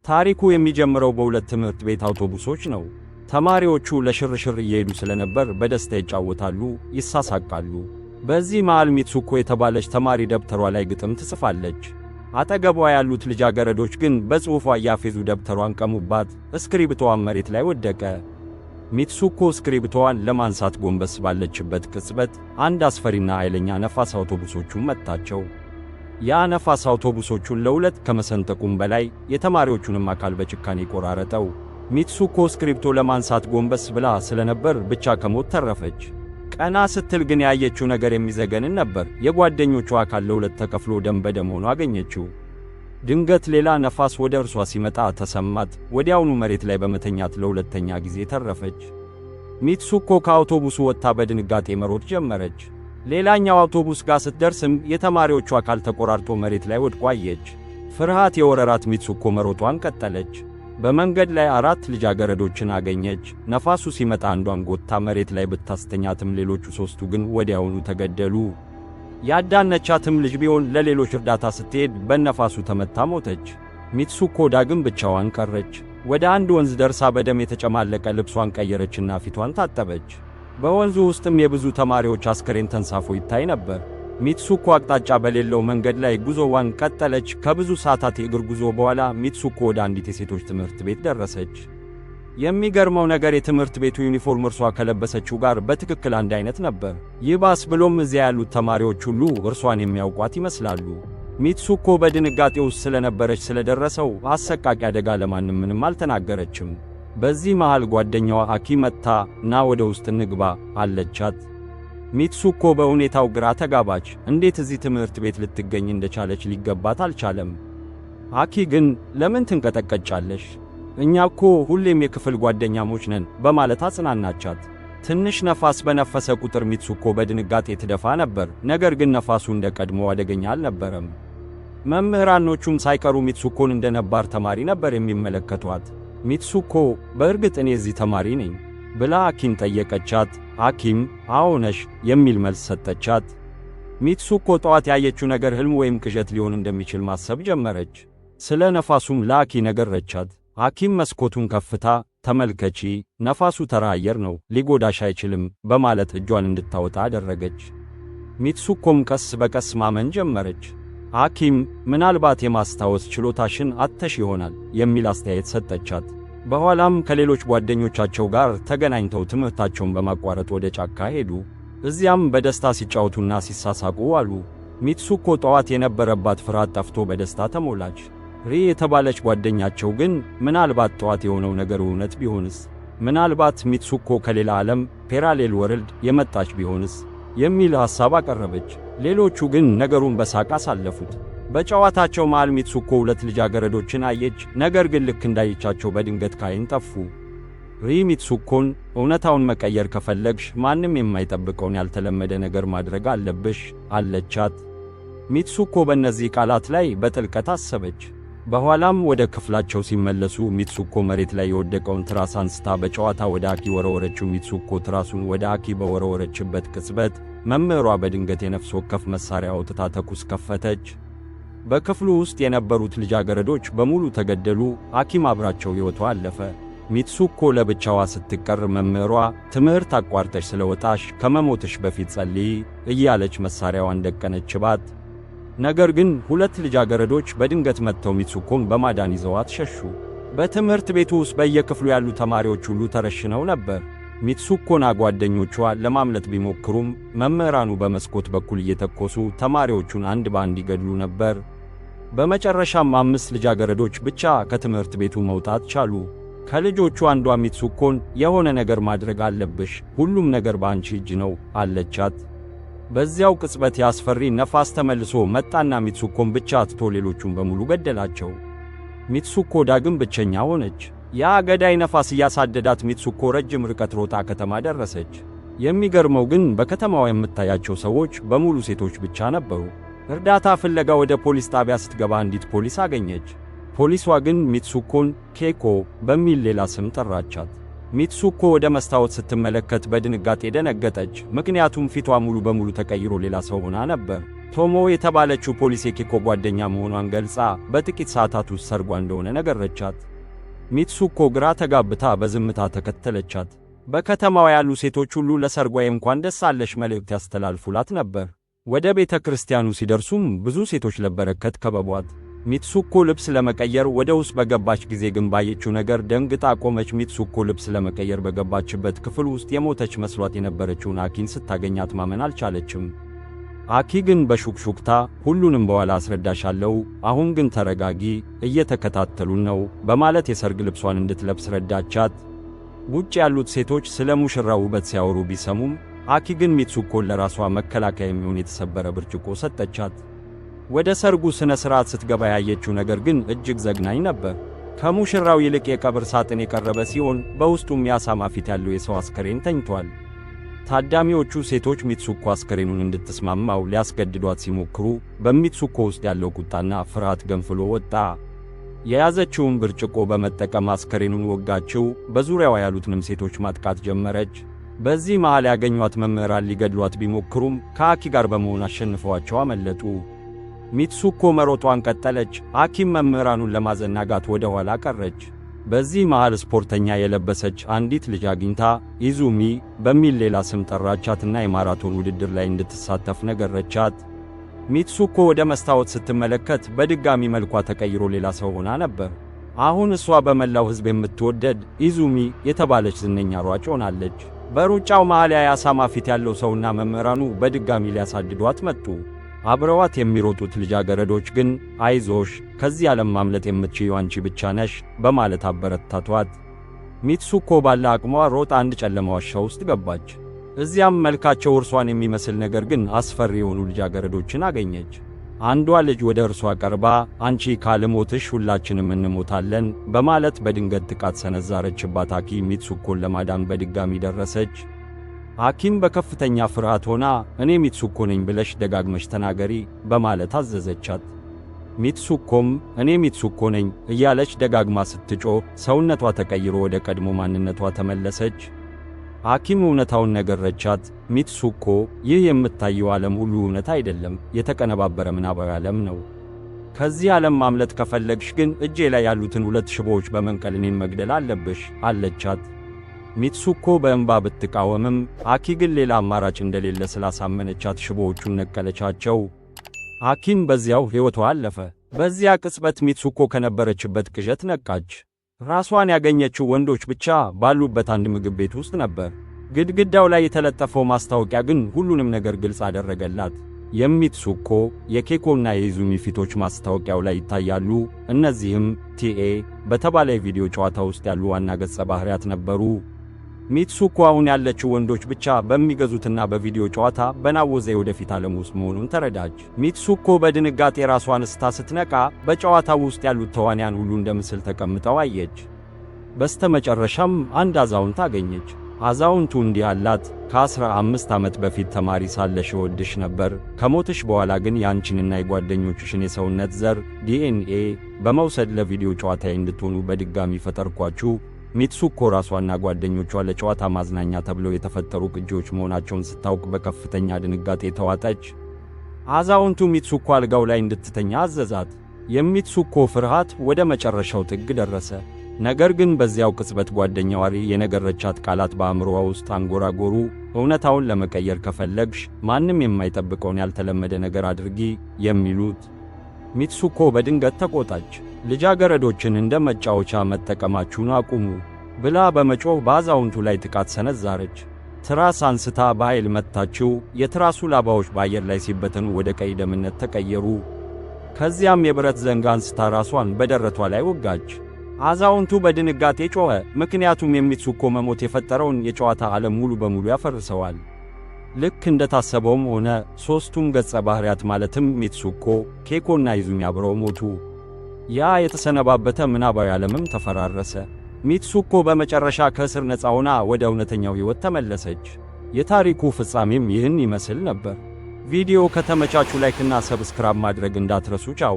ታሪኩ የሚጀምረው በሁለት ትምህርት ቤት አውቶቡሶች ነው። ተማሪዎቹ ለሽርሽር እየሄዱ ስለነበር በደስታ ይጫወታሉ፣ ይሳሳቃሉ። በዚህ መሃል ሚትሱኮ የተባለች ተማሪ ደብተሯ ላይ ግጥም ትጽፋለች። አጠገቧ ያሉት ልጃገረዶች ግን በጽሑፏ እያፌዙ ደብተሯን ቀሙባት። እስክሪብቶዋን መሬት ላይ ወደቀ። ሚትሱኮ እስክሪብቶዋን ለማንሳት ጎንበስ ባለችበት ቅጽበት አንድ አስፈሪና ኃይለኛ ነፋስ አውቶቡሶቹን መታቸው። ያ ነፋስ አውቶቡሶቹን ለሁለት ከመሰንጠቁም በላይ የተማሪዎቹንም አካል በጭካኔ ቆራረጠው። ሚትሱኮ እስክሪብቶ ለማንሳት ጎንበስ ብላ ስለነበር ብቻ ከሞት ተረፈች። ቀና ስትል ግን ያየችው ነገር የሚዘገንን ነበር። የጓደኞቿ አካል ለሁለት ተከፍሎ ደም በደም ሆኖ አገኘችው። ድንገት ሌላ ነፋስ ወደ እርሷ ሲመጣ ተሰማት። ወዲያውኑ መሬት ላይ በመተኛት ለሁለተኛ ጊዜ ተረፈች። ሚትሱኮ ከአውቶቡሱ ወጥታ በድንጋጤ መሮጥ ጀመረች። ሌላኛው አውቶቡስ ጋር ስትደርስም የተማሪዎቹ አካል ተቆራርጦ መሬት ላይ ወድቆ አየች። ፍርሃት የወረራት ሚትሱኮ መሮጧን ቀጠለች። በመንገድ ላይ አራት ልጃገረዶችን አገኘች። ነፋሱ ሲመጣ አንዷን ጎትታ መሬት ላይ ብታስተኛትም ሌሎቹ ሦስቱ ግን ወዲያውኑ ተገደሉ። ያዳነቻትም ልጅ ቢሆን ለሌሎች እርዳታ ስትሄድ በነፋሱ ተመታ ሞተች። ሚትሱኮ ዳግም ብቻዋን ቀረች። ወደ አንድ ወንዝ ደርሳ በደም የተጨማለቀ ልብሷን ቀየረችና ፊቷን ታጠበች። በወንዙ ውስጥም የብዙ ተማሪዎች አስከሬን ተንሳፎ ይታይ ነበር። ሚትሱኮ አቅጣጫ በሌለው መንገድ ላይ ጉዞዋን ቀጠለች። ከብዙ ሰዓታት የእግር ጉዞ በኋላ ሚትሱኮ ወደ አንዲት የሴቶች ትምህርት ቤት ደረሰች። የሚገርመው ነገር የትምህርት ቤቱ ዩኒፎርም እርሷ ከለበሰችው ጋር በትክክል አንድ አይነት ነበር። ይባስ ብሎም እዚያ ያሉት ተማሪዎች ሁሉ እርሷን የሚያውቋት ይመስላሉ። ሚትሱኮ በድንጋጤ ውስጥ ስለነበረች ስለደረሰው አሰቃቂ አደጋ ለማንም ምንም አልተናገረችም። በዚህ መሃል ጓደኛዋ አኪ መጥታ "ና፣ ወደ ውስጥ እንግባ" አለቻት። ሚትሱኮ በሁኔታው ግራ ተጋባች። እንዴት እዚህ ትምህርት ቤት ልትገኝ እንደቻለች ሊገባት አልቻለም። አኪ ግን "ለምን ትንቀጠቀጫለሽ? እኛ እኮ ሁሌም የክፍል ጓደኛሞች ነን" በማለት አጽናናቻት። ትንሽ ነፋስ በነፈሰ ቁጥር ሚትሱኮ በድንጋጤ ትደፋ ነበር። ነገር ግን ነፋሱ እንደ ቀድሞ አደገኛ አልነበረም። መምህራኖቹም ሳይቀሩ ሚትሱኮን እንደ ነባር ተማሪ ነበር የሚመለከቷት። ሚትሱኮ "በእርግጥ እኔ እዚህ ተማሪ ነኝ?" ብላ አኪን ጠየቀቻት። አኪም "አዎ ነሽ" የሚል መልስ ሰጠቻት። ሚትሱኮ ጠዋት ያየችው ነገር ሕልም ወይም ቅዠት ሊሆን እንደሚችል ማሰብ ጀመረች። ስለ ነፋሱም ለአኪ ነገረቻት። አኪም መስኮቱን ከፍታ "ተመልከቺ፣ ነፋሱ ተራ አየር ነው፣ ሊጎዳሽ አይችልም" በማለት እጇን እንድታወጣ አደረገች። ሚትሱኮም ቀስ በቀስ ማመን ጀመረች። አኪም "ምናልባት የማስታወስ ችሎታሽን አጥተሽ ይሆናል" የሚል አስተያየት ሰጠቻት። በኋላም ከሌሎች ጓደኞቻቸው ጋር ተገናኝተው ትምህርታቸውን በማቋረጥ ወደ ጫካ ሄዱ። እዚያም በደስታ ሲጫወቱና ሲሳሳቁ ዋሉ። ሚትሱኮ ጠዋት የነበረባት ፍርሃት ጠፍቶ በደስታ ተሞላች። ሪ የተባለች ጓደኛቸው ግን "ምናልባት ጠዋት የሆነው ነገር እውነት ቢሆንስ? ምናልባት ሚትሱኮ ከሌላ ዓለም፣ parallel world የመጣች ቢሆንስ?" የሚል ሐሳብ አቀረበች። ሌሎቹ ግን ነገሩን በሳቅ አሳለፉት። በጨዋታቸው መሃል ሚትሱኮ ሁለት ልጃገረዶችን አየች። ነገር ግን ልክ እንዳየቻቸው በድንገት ካይን ጠፉ። ሪ ሚትሱኮን "እውነታውን መቀየር ከፈለግሽ ማንም የማይጠብቀውን ያልተለመደ ነገር ማድረግ አለብሽ" አለቻት። ሚትሱኮ በእነዚህ ቃላት ላይ በጥልቀት አሰበች። በኋላም ወደ ክፍላቸው ሲመለሱ ሚትሱኮ መሬት ላይ የወደቀውን ትራስ አንስታ በጨዋታ ወደ አኪ ወረወረችው። ሚትሱኮ ትራሱን ወደ አኪ በወረወረችበት ቅጽበት መምህሯ በድንገት የነፍስ ወከፍ መሳሪያ አውጥታ ተኩስ ከፈተች። በክፍሉ ውስጥ የነበሩት ልጃገረዶች በሙሉ ተገደሉ። አኪም አብራቸው ሕይወቷ አለፈ። ሚትሱኮ ለብቻዋ ስትቀር መምህሯ "ትምህርት አቋርጠሽ ስለወጣሽ ከመሞትሽ በፊት ጸልዪ" እያለች መሳሪያዋን ደቀነችባት። ነገር ግን ሁለት ልጃገረዶች በድንገት መጥተው ሚትሱኮን በማዳን ይዘዋት ሸሹ። በትምህርት ቤቱ ውስጥ በየክፍሉ ያሉ ተማሪዎች ሁሉ ተረሽነው ነበር። ሚትሱኮና ጓደኞቿ ለማምለጥ ቢሞክሩም መምህራኑ በመስኮት በኩል እየተኮሱ ተማሪዎቹን አንድ በአንድ ይገድሉ ነበር። በመጨረሻም አምስት ልጃገረዶች ብቻ ከትምህርት ቤቱ መውጣት ቻሉ። ከልጆቹ አንዷ ሚትሱኮን "የሆነ ነገር ማድረግ አለብሽ፣ ሁሉም ነገር በአንቺ እጅ ነው" አለቻት። በዚያው ቅጽበት ያ አስፈሪ ነፋስ ተመልሶ መጣና ሚትሱኮን ብቻ ትቶ ሌሎቹን በሙሉ ገደላቸው። ሚትሱኮ ዳግም ብቸኛ ሆነች። ያ ገዳይ ነፋስ እያሳደዳት ሚትሱኮ ረጅም ርቀት ሮጣ ከተማ ደረሰች። የሚገርመው ግን በከተማዋ የምታያቸው ሰዎች በሙሉ ሴቶች ብቻ ነበሩ። እርዳታ ፍለጋ ወደ ፖሊስ ጣቢያ ስትገባ አንዲት ፖሊስ አገኘች። ፖሊሷ ግን ሚትሱኮን ኬኮ በሚል ሌላ ስም ጠራቻት። ሚትሱኮ ወደ መስታወት ስትመለከት በድንጋጤ ደነገጠች። ምክንያቱም ፊቷ ሙሉ በሙሉ ተቀይሮ ሌላ ሰው ሆና ነበር። ቶሞ የተባለችው ፖሊስ የኬኮ ጓደኛ መሆኗን ገልጻ በጥቂት ሰዓታት ውስጥ ሰርጓ እንደሆነ ነገረቻት። ሚትሱኮ ግራ ተጋብታ በዝምታ ተከተለቻት። በከተማዋ ያሉ ሴቶች ሁሉ ለሰርጓ የእንኳን ደስ አለሽ መልእክት ያስተላልፉላት ነበር። ወደ ቤተ ክርስቲያኑ ሲደርሱም ብዙ ሴቶች ለበረከት ከበቧት። ሚትሱኮ ልብስ ለመቀየር ወደ ውስጥ በገባች ጊዜ ግን ባየችው ነገር ደንግጣ ቆመች። ሚትሱኮ ልብስ ለመቀየር በገባችበት ክፍል ውስጥ የሞተች መስሏት የነበረችውን አኪን ስታገኛት ማመን አልቻለችም። አኪ ግን በሹክሹክታ ሁሉንም በኋላ አስረዳሻለሁ፣ አሁን ግን ተረጋጊ፣ እየተከታተሉን ነው በማለት የሰርግ ልብሷን እንድትለብስ ረዳቻት። ውጭ ያሉት ሴቶች ስለ ሙሽራው ውበት ሲያወሩ ቢሰሙም አኪ ግን ሚትሱኮን ለራሷ መከላከያ የሚሆን የተሰበረ ብርጭቆ ሰጠቻት። ወደ ሰርጉ ሥነ ሥርዓት ስትገባ ያየችው ነገር ግን እጅግ ዘግናኝ ነበር። ከሙሽራው ይልቅ የቀብር ሳጥን የቀረበ ሲሆን በውስጡም የአሳማ ፊት ያለው የሰው አስከሬን ተኝቷል። ታዳሚዎቹ ሴቶች ሚትሱኮ አስከሬኑን እንድትስማማው ሊያስገድዷት ሲሞክሩ በሚትሱኮ ውስጥ ያለው ቁጣና ፍርሃት ገንፍሎ ወጣ። የያዘችውን ብርጭቆ በመጠቀም አስከሬኑን ወጋችው። በዙሪያዋ ያሉትንም ሴቶች ማጥቃት ጀመረች። በዚህ መሃል ያገኟት መምህራን ሊገድሏት ቢሞክሩም ከአኪ ጋር በመሆን አሸንፈዋቸው አመለጡ። ሚትሱኮ መሮጧን ቀጠለች። አኪም መምህራኑን ለማዘናጋት ወደ ኋላ ቀረች። በዚህ መሃል ስፖርተኛ የለበሰች አንዲት ልጅ አግኝታ ኢዙሚ በሚል ሌላ ስም ጠራቻትና የማራቶን ውድድር ላይ እንድትሳተፍ ነገረቻት። ሚትሱኮ ወደ መስታወት ስትመለከት በድጋሚ መልኳ ተቀይሮ ሌላ ሰው ሆና ነበር። አሁን እሷ በመላው ሕዝብ የምትወደድ ኢዙሚ የተባለች ዝነኛ ሯጭ ሆናለች። በሩጫው መሃል የአሳማ ፊት ያለው ሰውና መምህራኑ በድጋሚ ሊያሳድዷት መጡ። አብረዋት የሚሮጡት ልጃገረዶች ግን አይዞሽ፣ ከዚህ ዓለም ማምለጥ የምትችይው አንቺ ብቻ ነሽ በማለት አበረታቷት። ሚትሱኮ ባለ አቅሟ ሮጣ አንድ ጨለማ ዋሻ ውስጥ ገባች። እዚያም መልካቸው እርሷን የሚመስል ነገር ግን አስፈሪ የሆኑ ልጃገረዶችን አገኘች። አንዷ ልጅ ወደ እርሷ ቀርባ አንቺ ካልሞትሽ ሁላችንም እንሞታለን በማለት በድንገት ጥቃት ሰነዘረችባት። አኪ ሚትሱኮን ለማዳን በድጋሚ ደረሰች። አኪም በከፍተኛ ፍርሃት ሆና እኔ ሚትሱኮ ነኝ ብለሽ ደጋግመሽ ተናገሪ በማለት አዘዘቻት። ሚትሱኮም እኔ ሚትሱኮ ነኝ እያለች ደጋግማ ስትጮህ ሰውነቷ ተቀይሮ ወደ ቀድሞ ማንነቷ ተመለሰች። አኪም እውነታውን ነገረቻት። ሚትሱኮ፣ ይህ የምታየው ዓለም ሁሉ እውነት አይደለም፣ የተቀነባበረ ምናባዊ ዓለም ነው። ከዚህ ዓለም ማምለጥ ከፈለግሽ ግን እጄ ላይ ያሉትን ሁለት ሽቦዎች በመንቀል እኔን መግደል አለብሽ አለቻት። ሚትሱኮ በእንባ ብትቃወምም አኪ ግን ሌላ አማራጭ እንደሌለ ስላሳመነቻት ሽቦዎቹን ነቀለቻቸው። አኪም በዚያው ሕይወቷ አለፈ። በዚያ ቅጽበት ሚትሱኮ ከነበረችበት ቅዠት ነቃች። ራሷን ያገኘችው ወንዶች ብቻ ባሉበት አንድ ምግብ ቤት ውስጥ ነበር። ግድግዳው ላይ የተለጠፈው ማስታወቂያ ግን ሁሉንም ነገር ግልጽ አደረገላት። የሚትሱኮ፣ የኬኮና የኢዙሚ ፊቶች ማስታወቂያው ላይ ይታያሉ። እነዚህም ቲኤ በተባለ የቪዲዮ ጨዋታ ውስጥ ያሉ ዋና ገጸ ባህሪያት ነበሩ። ሚትሱኮ አሁን ያለችው ወንዶች ብቻ በሚገዙትና በቪዲዮ ጨዋታ በናወዘ የወደፊት ዓለም ውስጥ መሆኑን ተረዳች። ሚትሱኮ በድንጋጤ ራሷን ስታ ስትነቃ በጨዋታው ውስጥ ያሉት ተዋንያን ሁሉ እንደ ምስል ተቀምጠው አየች። በስተመጨረሻም አንድ አዛውንት አገኘች። አዛውንቱ እንዲህ አላት፣ ከ15 ዓመት በፊት ተማሪ ሳለሽ እወድሽ ነበር። ከሞትሽ በኋላ ግን የአንቺንና የጓደኞችሽን የሰውነት ዘር ዲኤንኤ በመውሰድ ለቪዲዮ ጨዋታዬ እንድትሆኑ በድጋሚ ፈጠርኳችሁ። ሚትሱኮ ራሷና ጓደኞቿ ለጨዋታ ማዝናኛ ተብለው የተፈጠሩ ቅጂዎች መሆናቸውን ስታውቅ በከፍተኛ ድንጋጤ ተዋጠች። አዛውንቱ ሚትሱኮ አልጋው ላይ እንድትተኛ አዘዛት። የሚትሱኮ ፍርሃት ወደ መጨረሻው ጥግ ደረሰ። ነገር ግን በዚያው ቅጽበት ጓደኛዋ ሪ የነገረቻት ቃላት በአእምሮዋ ውስጥ አንጎራጎሩ። እውነታውን ለመቀየር ከፈለግሽ ማንም የማይጠብቀውን ያልተለመደ ነገር አድርጊ የሚሉት። ሚትሱኮ በድንገት ተቆጣች። ልጃገረዶችን እንደ መጫወቻ መጠቀማችሁን አቁሙ ብላ በመጮህ በአዛውንቱ ላይ ጥቃት ሰነዘረች። ትራስ አንስታ በኃይል መታችው። የትራሱ ላባዎች በአየር ላይ ሲበተኑ ወደ ቀይ ደምነት ተቀየሩ። ከዚያም የብረት ዘንግ አንስታ ራሷን በደረቷ ላይ ወጋች። አዛውንቱ በድንጋጤ ጮኸ፣ ምክንያቱም የሚትሱኮ መሞት የፈጠረውን የጨዋታ ዓለም ሙሉ በሙሉ ያፈርሰዋል። ልክ እንደታሰበውም ሆነ። ሦስቱም ገጸ ባህሪያት ማለትም ሚትሱኮ፣ ኬኮና ኢዙሚ አብረው ሞቱ። ያ የተሰነባበተ ምናባዊ ዓለምም ተፈራረሰ። ሚትሱኮ በመጨረሻ ከእስር ነፃ ሆና ወደ እውነተኛው ሕይወት ተመለሰች። የታሪኩ ፍጻሜም ይህን ይመስል ነበር። ቪዲዮ ከተመቻችሁ like ና subscribe ማድረግ እንዳትረሱ። ቻው።